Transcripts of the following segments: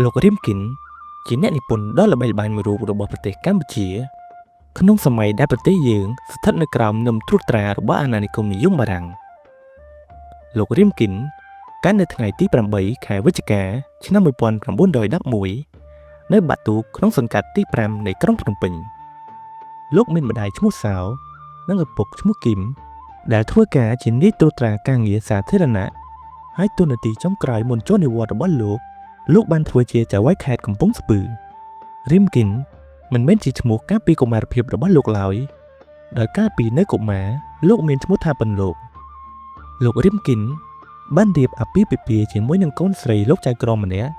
លោក រៀម គិន ជាអ្នកនិពន្ធដ៏ល្បីល្បាញមួយរូបរបស់ប្រទេសកម្ពុជា ក្នុងសម័យដែលប្រទេសយើងស្ថិតនៅក្រោមនឹមត្រួតត្រារបស់អាណានិគមនិយមបារាំងលោក រៀម គិន កើតនៅថ្ងៃទី8ខែវិច្ឆិកាឆ្នាំ1911នៅបាក់ទូកក្នុងសង្កាត់ទី5នៃក្រុងភ្នំពេញលោកមានម្ដាយឈ្មោះសោនិងឪពុកឈ្មោះគឹមដែលធ្វើការជានាយត្រួតត្រាការងារសាធារណៈហើយតួនាទីចុងក្រោយមុនចូលនិវត្តន៍របស់លោកលោកបានធ្វើជាចៅហ្វាយខេត្តកំពង់ស្ពឺរៀមគិនមិនមែនជាឈ្មោះកាលពីកុមារភាពរបស់លោកឡើយដោយកាលពីនៅកុមារលោកមានឈ្មោះថាពន្លកលោករៀមគិនបានរៀបអាពាហ៍ពិពាហ៍ជាមួយនឹងកូនស្រីលោកចៅក្រមម្នាក់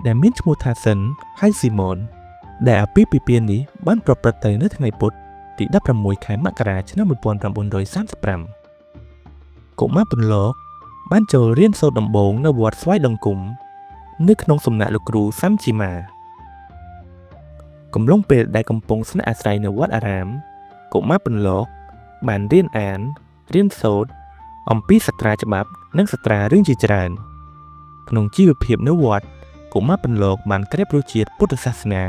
ដែលមានឈ្មោះថាសិនហៅស៊ីម៉ូនដែលអាពាហ៍ពិពាហ៍នេះបានប្រព្រឹត្តទៅនៅថ្ងៃពុធទី16ខែមករាឆ្នាំ1935កុមារពន្លកបានចូលរៀនសូត្រដំបូងនៅវត្តស្វាយដង្គំនៅក្នុងសំណាក់លោកគ្រូសាំជីម៉ាកំឡុងពេលដែលកំពុងស្នាក់អាស្រ័យនៅវត្តអារាមកុមារពន្លកបានរៀនអានរៀនសូត្រអំពីសត្រាច្បាប់និងសត្រារឿងជាច្រើនក្នុងជីវភាពនៅវត្តកុមារពន្លកបានក្រេបរសជាតិពុទ្ធសាសនា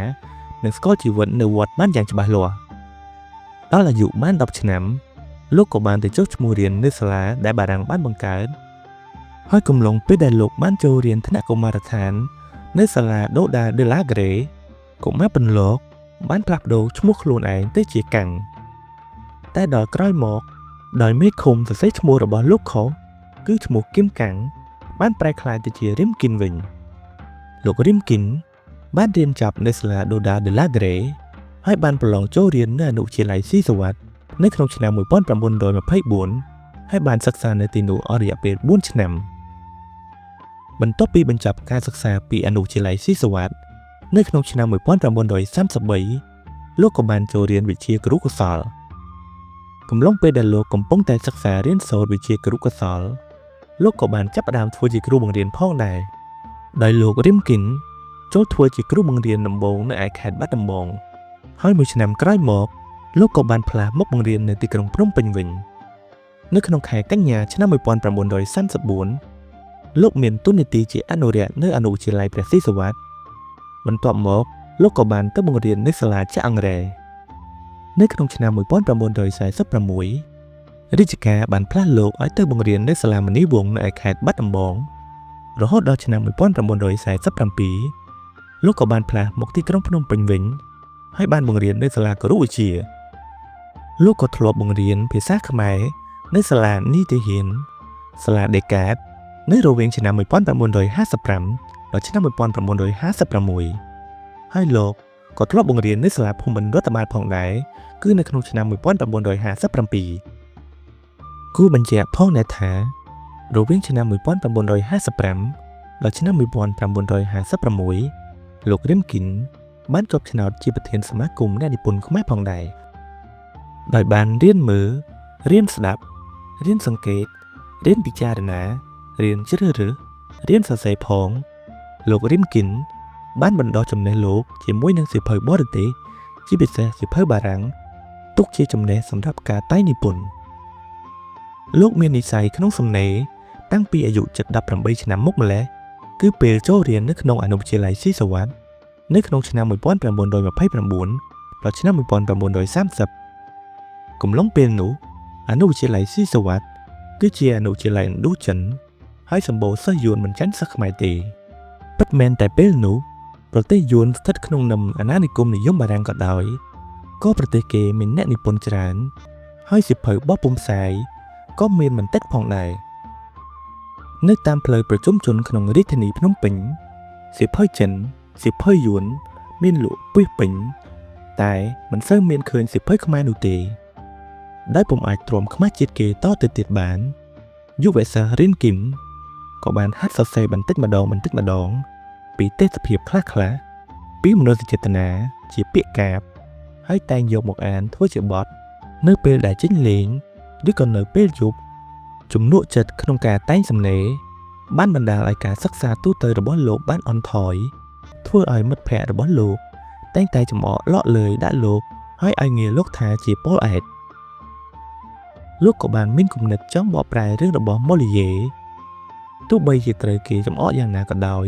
និងស្គាល់ជីវិតនៅវត្តបានយ៉ាងច្បាស់លាស់ដល់អាយុបាន10ឆ្នាំលោកក៏បានទៅចុះឈ្មោះរៀននៅសាលាដែលបារាំងបានបង្កើតហើយកំឡុងពេលដែលលោកបានចូលរៀនថ្នាក់កុមារដ្ឋាននៅសាលាដូដាដេឡាក្រេកុមារពន្លកបានផ្លាស់ប្ដូរឈ្មោះខ្លួនឯងទៅជាកាំងតែដល់ក្រោយមកដោយមេឃុំសរសេរឈ្មោះរបស់លោកខុសគឺឈ្មោះគឹមកាំងបានប្រែក្លាយទៅជារៀមគិនវិញលោករៀមគិនបានរៀនចប់នៅសាលាដូដាដេឡាក្រេហើយបានប្រឡងចូលរៀននៅអនុវិទ្យាល័យស៊ីសុវត្ថិនៅក្នុងឆ្នាំ1924ហើយបានសិក្សានៅទីនោះអស់រយៈពេល4ឆ្នាំបន្ទាប់ពីបញ្ចប់ការសិក្សាពីអនុវិទ្យាល័យស៊ីសុវត្ថិនៅក្នុងឆ្នាំ1933លោកក៏បានចូលរៀនវិជ្ជាគរុកោសល្យកំឡុងពេលដែលលោកកំពុងតែសិក្សារៀនសូត្រវិជ្ជាគរុកោសល្យលោកក៏បានចាប់ផ្ដើមធ្វើជាគ្រូបង្រៀនផងដែរដោយលោករៀមគិនចូលធ្វើជាគ្រូបង្រៀនដំបូងនៅឯខេត្តបាត់ដំបងហើយមួយឆ្នាំក្រោយមកលោកក៏បានផ្លាស់មកបង្រៀននៅទីក្រុងភ្នំពេញវិញនៅក្នុងខែកញ្ញាឆ្នាំ1934លោកមានតួនាទីជាអនុរិយនៅអនុវិទ្យាល័យព្រះស៊ីសុវត្ថិបន្ទាប់មកលោកក៏បានទៅបង្រៀននៅសាលាចាក់អង្រែនៅក្នុងឆ្នាំ1946រាជការបានផ្លាស់លោកឲ្យទៅបង្រៀននៅសាលាមនីវង្សនៅឯខេត្តបាត់ដំបងរហូតដល់ឆ្នាំ1947លោកក៏បានផ្លាស់មកទីក្រុងភ្នំពេញវិញហើយបានបង្រៀននៅសាលាគរុវិជ្ជាលោកក៏ធ្លាប់បង្រៀនភាសាខ្មែរនៅសាលានីតិហ៊ានសាលាដេកាតនៅរវាងឆ្នាំ1955ដល់ឆ្នាំ1956ហើយលោកក៏ធ្លាប់បង្រៀននៅសាលាភូមិន្ទរដ្ឋបាលផងដែរគឺនៅក្នុងឆ្នាំ1957គួរបញ្ជាក់ផងដែរថារវាងឆ្នាំ1955ដល់ឆ្នាំ1956លោករៀមគិនបានជាប់ឆ្នោតជាប្រធានសមាគមអ្នកនិពន្ធខ្មែរផងដែរដោយបានរៀនមើលរៀនស្ដាប់រៀនសង្កេតរៀនពិចារណារៀនជ្រើសរើសរៀនសរសេរផងលោករៀមគិនបានបណ្ដោះចំណេះលោកជាមួយនឹងសៀវភៅបរទេសជាពិសេសសៀវភៅបារាំងទុកជាចំណេះសម្រាប់ការតែងនិពន្ធលោកមាននិស្ស័យក្នុងសំណេរតាំងពីអាយុជិត18ឆ្នាំមកម្ល៉េះគឺពេលចូលរៀននៅក្នុងអនុវិទ្យាល័យស៊ីសុវត្ថិនៅក្នុងឆ្នាំ1929ដល់ឆ្នាំ1930កំឡុងពេលនោះអនុវិទ្យាល័យស៊ីសុវត្ថិគឺជាអនុវិទ្យាល័យឥណ្ឌូចិនហើយសម្បូរសិស្សយួនមិនចាញ់សិស្សខ្មែរទេពិតមែនតែពេលនោះប្រទេសយួនស្ថិតក្នុងនឹមអាណានិគមនិយមបារាំងក៏ដោយក៏ប្រទេសគេមានអ្នកនិពន្ធច្រើនហើយសៀវភៅបោះពុម្ពផ្សាយក៏មានមិនតិចផងដែរនៅតាមផ្លូវប្រជុំជនក្នុងរាជធានីភ្នំពេញសៀវភៅចិនសៀវភៅយួនមានលក់ពាសពេញតែមិនសូវមានឃើញសៀវភៅខ្មែរនោះទេដោយពុំអាចទ្រាំខ្មាស់ជាតិគេតទៅទៀតបានយុវសិស្សរៀនគឹមក៏បានហាត់សរសេរបន្តិចម្ដងបន្តិចម្ដងពីទេសភាពខ្លះៗពីមនោសញ្ចេតនាជាពាក្យកាព្យហើយតែងយកមកអានធ្វើជាបទនៅពេលដែលចេញលេងឬក៏នៅពេលយប់ជំនួកចិត្តក្នុងការតែងសំណេរបានបណ្ដាលឲ្យការសិក្សាទូទៅរបស់លោកបានអន់ថយធ្វើឲ្យមិត្តភ័ក្តិរបស់លោកតែងតែចំអកលក់លើយដាក់លោកហើយឲ្យងារលោកថាជាពលអែតលោកក៏បានមានគំនិតចង់បកប្រែរឿងរបស់ម៉ូលីយេទោះបីជាត្រូវគេចំអកយ៉ាងណាក៏ដោយ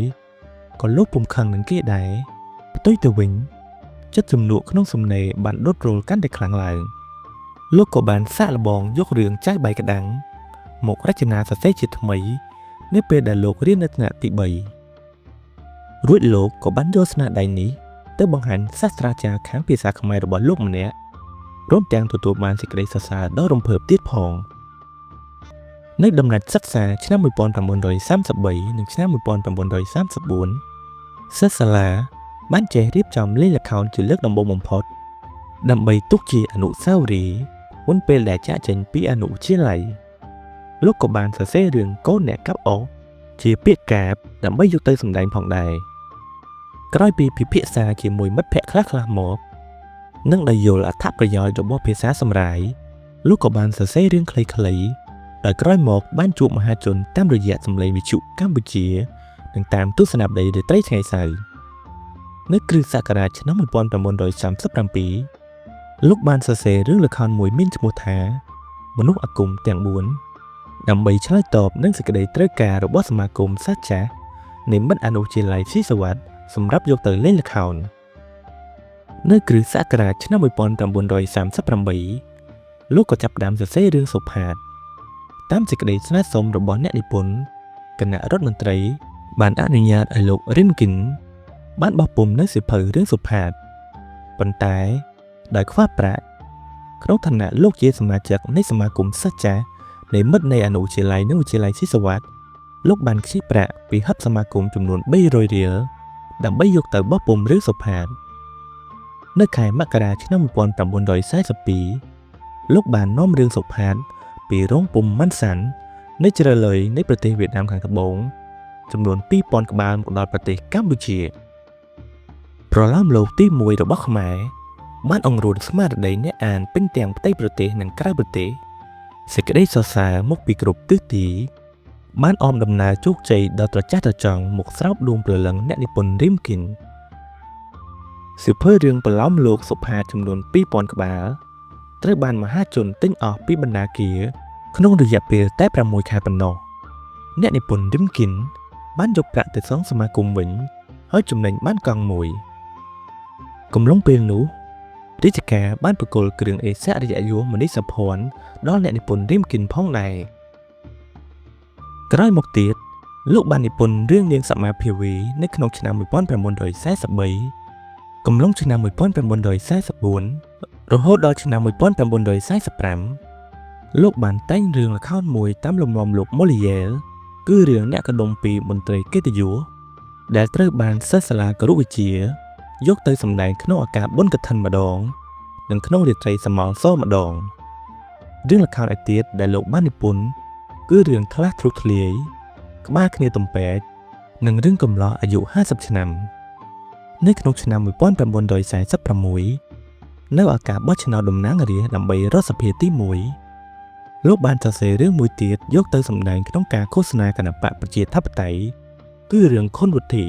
ក៏លោកពុំខឹងនឹងគេដែរផ្ទុយទៅវិញចិត្តជំនួកក្នុងសំណេរបានដុតរោលកាន់តែខ្លាំងឡើងលោកក៏បានសាកល្បងយករឿងចៅបាយក្តាំងមករចនាសរសេរជាថ្មីនៅពេលដែលលោករៀននៅថ្នាក់ទី3រួចលោកក៏បានយកស្នាដៃនេះទៅបង្ហាញសាស្ត្រាចារ្យខាងភាសាខ្មែររបស់លោកម្នាក់ព្រមទាំងទទួលបានសេចក្តីសរសើរដ៏រំភើបទៀតផងនៅដំណាច់សិក្សាឆ្នាំ1933និងឆ្នាំ1934សិស្សសាលាបានចេះរៀបចំលេងល្ខោនជាលើកដំបូងបំផុតដើម្បីទុកជាអនុស្សាវរីយ៍មុនពេលដែលចាកចេញពីអនុវិទ្យាល័យលោកក៏បានសរសេររឿងកូនអ្នកកាប់អុសជាពាក្យកាព្យដើម្បីយកទៅសម្ដែងផងដែរក្រោយពីពិភាក្សាជាមួយមិត្តភ័ក្តិខ្លះៗមកនិងដោយយល់អត្ថប្រយោជន៍របស់ភាសាសម្រាយលោកក៏បានសរសេររឿងខ្លីៗដោយក្រោយមកបានជួបមហាជនតាមរយៈសម្លេងវិទ្យុកម្ពុជានិងតាមទស្សនាវដ្តីរាត្រីថ្ងៃសៅរ៍នៅគ្រិស្តសករាជឆ្នាំ1937លោកបានសរសេររឿងល្ខោនមួយមានឈ្មោះថាមនុស្សអាគមទាំង4ដើម្បីឆ្លើយតបនឹងសេចក្តីត្រូវការរបស់សមាគមសិស្សចាស់នៃមិត្តអនុវិទ្យាល័យស៊ីសុវត្ថិសម្រាប់យកទៅលេងល្ខោននៅគ្រិស្តសករាជឆ្នាំ1938លោកក៏ចាប់ផ្ដើមសរសេររឿងសុផាតតាមសេចក្តីស្នើសុំរបស់អ្នកនិពន្ធគណៈរដ្ឋមន្ត្រីបានអនុញ្ញាតឲ្យលោករិនគិនបានបោះពុម្ពនៅសៀវភៅរឿងសុផាតប៉ុន្តែដោយខ្វះប្រាក់ក្នុងឋានៈលោកជាសមាជិកនៃសមាគមសិស្សចាស់នៃមិត្តនៃអនុវិទ្យាល័យនិងវិទ្យាល័យស៊ីសុវត្ថិលោកបានខ្ចីប្រាក់ពីហិបសមាគមចំនួន300រៀលដើម្បីយកទៅបោះពុម្ពរឿងសុផាតនៅខែមករាឆ្នាំ1942លោកបាននាំរឿងសុផាតពីរោងពុម្ពម៉ាន់សាន់នៅជ្រលុយនៃប្រទេសវៀតណាមខាងត្បូងចំនួន2000ក្បាលមកដល់ប្រទេសកម្ពុជាប្រលោមលោកទី1របស់ខ្មែរបានអង្រួនស្មារតីអ្នកអានពេញទាំងផ្ទៃប្រទេសនិងក្រៅប្រទេសសេចក្តីសរសើរមកពីគ្រប់ទិសទីបានអមដំណើរជោគជ័យដ៏ត្រចះត្រចង់មកស្រោបដួងព្រលឹងអ្នកនិពន្ធរីមគិនសៀវភៅរឿងប្រលោមលោកសុផាតចំនួន2000ក្បាលត្រូវបានមហាជនទិញអស់ពីបណ្ណាគារក្នុងរយៈពេលតែ6ខែប៉ុណ្ណោះអ្នកនិពន្ធរីមគិនបានយកប្រាក់ទៅសងសមាគមវិញហើយចំណេញបានកង់មួយកំឡុងពេលនោះរាជការបានប្រគល់គ្រឿងអេសរិយយសមនីសភ័ណ្ឌដល់អ្នកនិពន្ធរីមគិនផងដែរក្រោយមកទៀតលោកបាននិពន្ធរឿងនាងសមាភាវីនៅក្នុងឆ្នាំ1943កំឡុងឆ្នាំ1944រហូតដល់ឆ្នាំ1945លោកបានតែងរឿងល្ខោនមួយតាមលំនាំលោកម៉ូលីយ៉ែលគឺរឿងអ្នកកដុំពីមន្ត្រីកិត្តិយសដែលត្រូវបានសិស្សសាលាគរុវិជ្ជាយកទៅសម្ដែងក្នុងឱកាសបុណ្យកឋិនម្ដងនិងក្នុងរាត្រីសមោលសម្ដងរឿងល្ខោនឯទៀតដែលលោកបាននិពន្ធគឺរឿងថ្លាស់ទ្រុសធ្លាយក្បាលគ្នាទំពេកនិងរឿងកំឡោះអាយុ50ឆ្នាំនៅក្នុងឆ្នាំ1946នៅឱកាសបោះឆ្នោតតំណាងរាស្ត្រដើម្បីរដ្ឋសភាទី1លោកបានសរសេររឿងមួយទៀតយកទៅសម្ដែងក្នុងការឃោសនាគណបក្សប្រជាធិបតេយ្យគឺរឿងខុនវុធី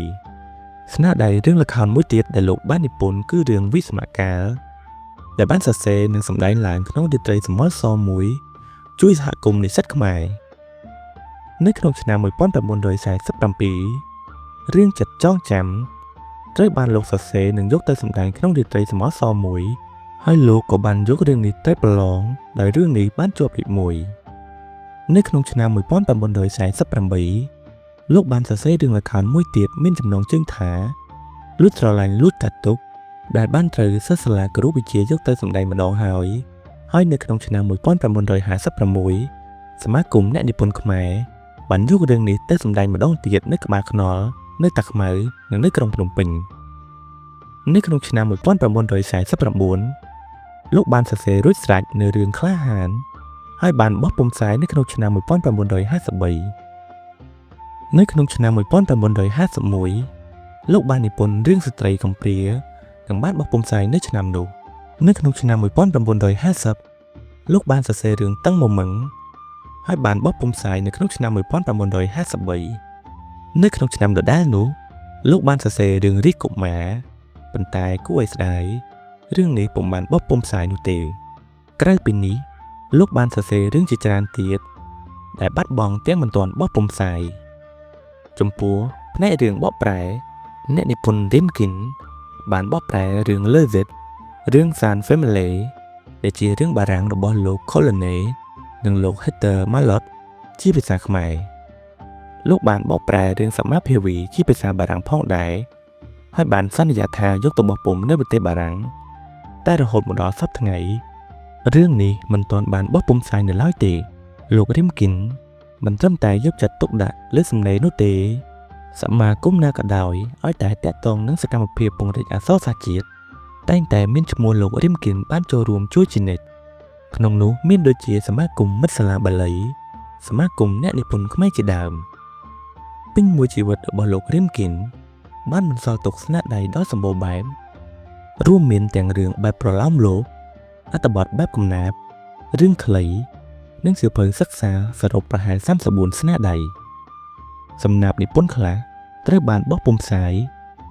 ស្នាដៃរឿងល្ខោនមួយទៀតដែលលោកបាននិពន្ធគឺរឿងវិស្មកាលដែលបានសរសេរនិងសម្ដែងឡើងក្នុងរាត្រីសមោលសមួយជួយសហគមន៍និស្សិតខ្មែរនៅក្នុងឆ្នាំ1947រឿងចិត្តចងចាំត្រូវបានលោកសរសេរនិងយកទៅសម្ដែងក្នុងរាត្រីសមោលសមួយហើយលោកក៏បានយករឿងនេះទៅប្រឡងដោយរឿងនេះបានជាប់លេខ1នៅក្នុងឆ្នាំ1948លោកបានសរសេររឿងល្ខោនមួយទៀតមានចំណងជើងថាលួចស្រឡាញ់លួចកាត់ទុកដែលបានត្រូវសិស្សសាលាគរុវិជ្ជាយកទៅសម្ដែងម្ដងហើយហើយនៅក្នុងឆ្នាំ1956សមាគមអ្នកនិពន្ធខ្មែរបានយករឿងនេះទៅសម្ដែងម្ដងទៀតនៅក្បាលថ្នល់នៅតាខ្មៅនិងនៅក្រុងភ្នំពេញនៅក្នុងឆ្នាំ1949លោកបានសរសេររួចស្រេចនៅរឿងក្លាហានហើយបានបោះពុម្ពផ្សាយនៅក្នុងឆ្នាំ1953នៅក្នុងឆ្នាំ1951លោកបាននិពន្ធរឿងស្ត្រីកំព្រានិងបានបោះពុម្ពផ្សាយនៅឆ្នាំនោះនៅក្នុងឆ្នាំ1950លោកបានសរសេររឿងតឹងមមឹងហើយបានបោះពុម្ពផ្សាយនៅក្នុងឆ្នាំ1953នៅក្នុងឆ្នាំដដែលនោះលោកបានសរសេររឿងរាជកុមារប៉ុន្តែគួរឲ្យស្ដាយរឿងនេះពុំបានបោះពុម្ពផ្សាយនោះទេក្រៅពីនេះលោកបានសរសេររឿងជាច្រើនទៀតដែលបាត់បង់ទាំងមិនទាន់បោះពុម្ពផ្សាយចំពោះផ្នែករឿងបកប្រែ អ្នកនិពន្ធរីមគិនបានបកប្រែរឿង Le Zit រឿង San Family ដែលជារឿងបារាំងរបស់លោក Colonel និងលោក Hector Malot ជាភាសាខ្មែរលោកបានបកប្រែរឿងសមាភាវីជាភាសាបារាំងផងដែរហើយបានសន្យាថាយកទៅបោះពុម្ពនៅប្រទេសបារាំងតែរហូតមកដល់សប្តាហ៍ថ្ងៃរឿងនេះមិនទាន់បានបោះពុម្ពផ្សាយនៅឡើយទេលោករីមគិនមិនត្រឹមតែយកចិត្តទុកដាក់លើសំណេរនោះទេសមាគមណាក៏ដោយឲ្យតែតាក់ទងនឹងសកម្មភាពពង្រីកអក្សរសាស្ត្រជាតិតែងតែមានឈ្មោះលោករីមគិនបានចូលរួមជួយជានិច្ចក្នុងនោះមានដូចជាសមាគមមិត្តសាលាបាលីសមាគមអ្នកនិពន្ធខ្មែរជាដើមពេញមួយជីវិតរបស់លោករីមគិនបានបន្សល់ទុកស្នាដៃដ៏សម្បូរបែបរួមមានទាំងរឿងបែបប្រលោមលោកអត្ថបទបែបកំណាព្យរឿងខ្លីនិងសៀវភៅសិក្សាសរុបប្រហែល34ស្នាដៃសំណាបនិពន្ធខ្លះត្រូវបានបោះពុម្ពផ្សាយ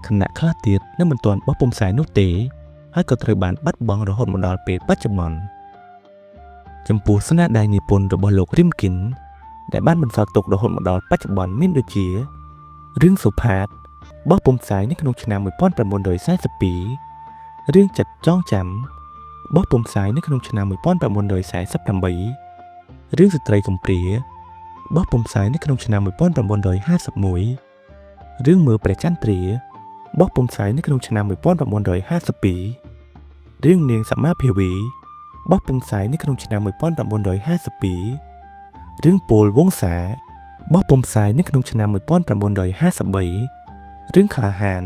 ខណៈខ្លះទៀតនៅមិនទាន់បោះពុម្ពផ្សាយនោះទេហើយក៏ត្រូវបានបាត់បង់រហូតមកដល់ពេលបច្ចុប្បន្នចំពោះស្នាដៃនិពន្ធរបស់លោករីមគិនដែលបានបន្សល់ទុករហូតមកដល់បច្ចុប្បន្នមានដូចជារឿងសុផាតបោះពុម្ពផ្សាយនៅក្នុងឆ្នាំ1942រឿងចិត្តចងចាំបោះពុម្ពផ្សាយនៅក្នុងឆ្នាំ1948រឿងស្ត្រីកំព្រាបោះពុម្ពផ្សាយនៅក្នុងឆ្នាំ1951រឿងមើលព្រះចន្ទ្រាបោះពុម្ពផ្សាយនៅក្នុងឆ្នាំ1952រឿងនាងសមាភាវីបោះពុម្ពផ្សាយនៅក្នុងឆ្នាំ1952រឿងពលវង្សាបោះពុម្ពផ្សាយនៅក្នុងឆ្នាំ1953រឿងក្លាហាន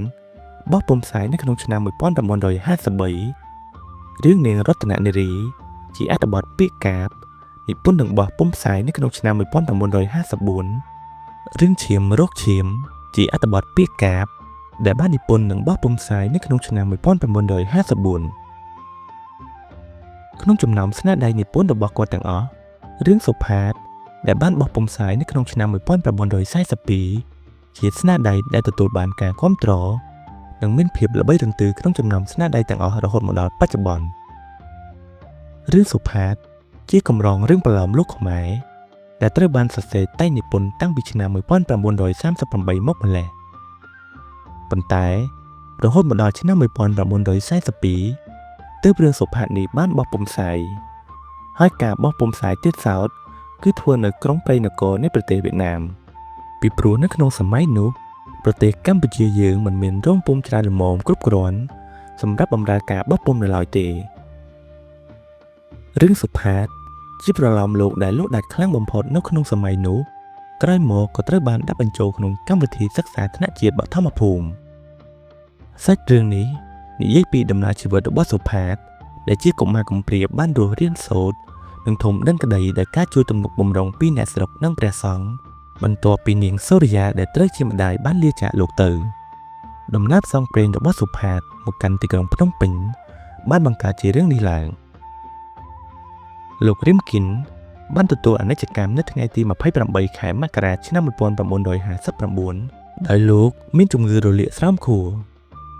បោះពុម្ពផ្សាយនៅក្នុងឆ្នាំ1953រឿងនាងរតននារីជាអត្ថបទពាក្យកាព្យនិពន្ធនិងបោះពុម្ពផ្សាយនៅក្នុងឆ្នាំ1954រឿងឈាមរោគឈាមជាអត្ថបទពាក្យកាព្យដែលបាននិពន្ធនិងបោះពុម្ពផ្សាយនៅក្នុងឆ្នាំ1954ក្នុងចំណោមស្នាដៃនិពន្ធរបស់គាត់ទាំងអស់រឿងសុផាតដែលបានបោះពុម្ពផ្សាយនៅក្នុងឆ្នាំ1942ជាស្នាដៃដែលទទួលបានការគាំទ្រនិងមានភាពល្បីរន្ទឺក្នុងចំណោមស្នាដៃទាំងអស់រហូតមកដល់បច្ចុប្បន្នរឿងសុផាតជាកម្រងរឿងប្រលោមលោកខ្មែរដែលត្រូវបានសរសេរតែងនិពន្ធតាំងពីឆ្នាំ1938មកម្ល៉េះប៉ុន្តែរហូតមកដល់ឆ្នាំ1942ទើបរឿងសុផាតនេះបានបោះពុម្ពផ្សាយហើយការបោះពុម្ពផ្សាយទៀតសោតគឺធ្វើនៅក្រុងព្រៃនគរនៃប្រទេសវៀតណាមពីព្រោះនៅក្នុងសម័យនោះប្រទេសកម្ពុជាយើងមិនមានរោងពុម្ពច្រើនល្មមគ្រប់គ្រាន់សម្រាប់បម្រើការបោះពុម្ពនៅឡើយទេរឿងសុផាតជាប្រលោមលោកដែលលក់ដាច់ខ្លាំងបំផុតនៅក្នុងសម័យនោះក្រោយមកក៏ត្រូវបានដាក់បញ្ចូលក្នុងកម្មវិធីសិក្សាថ្នាក់ជាតិបឋមភូមិសាច់រឿងនេះនិយាយពីដំណើរជីវិតរបស់សុផាតដែលជាកុមារកំព្រាបានរស់រៀនសូត្រនិងធំដឹងក្តីដោយការជួយទំនុកបំរុងពីអ្នកស្រុកនិងព្រះសង្ឃបន្ទាប់ពីនាងសូរិយាដែលត្រូវជាម្ដាយបានលាចាកលោកទៅដំណើរផ្សងព្រេងរបស់សុផាតមកកាន់ទីក្រុងភ្នំពេញបានបង្កើតជារឿងនេះឡើងលោករីមគិនបានទទួលអនិច្ចកម្មនៅថ្ងៃទី28ខែមករាឆ្នាំ1959ដោយលោកមានជំងឺរលាកស្រោមខួរ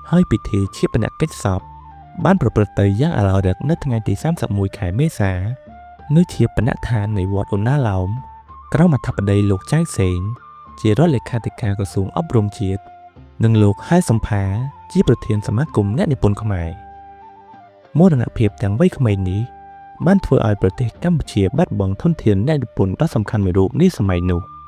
ហើយពិធីឈាបនកិច្ចសពបានប្រព្រឹត្តទៅយ៉ាងអាឡោរឹកនៅថ្ងៃទី31ខែមេសានៅឈាបនដ្ឋាននៃវត្តឧណ្ណាលោមក្រោមអធិបតីលោកចៅសេងជារដ្ឋលេខាធិការក្រសួងអប់រំជាតិនិងលោកហែសំផាជាប្រធានសមាគមអ្នកនិពន្ធខ្មែរមរណភាពទាំងវ័យក្មេងនេះបានធ្វើឲ្យប្រទេសកម្ពុជាបាត់បង់ធនធានអ្នកនិពន្ធដ៏សំខាន់មួយរូបនាសម័យនោះ។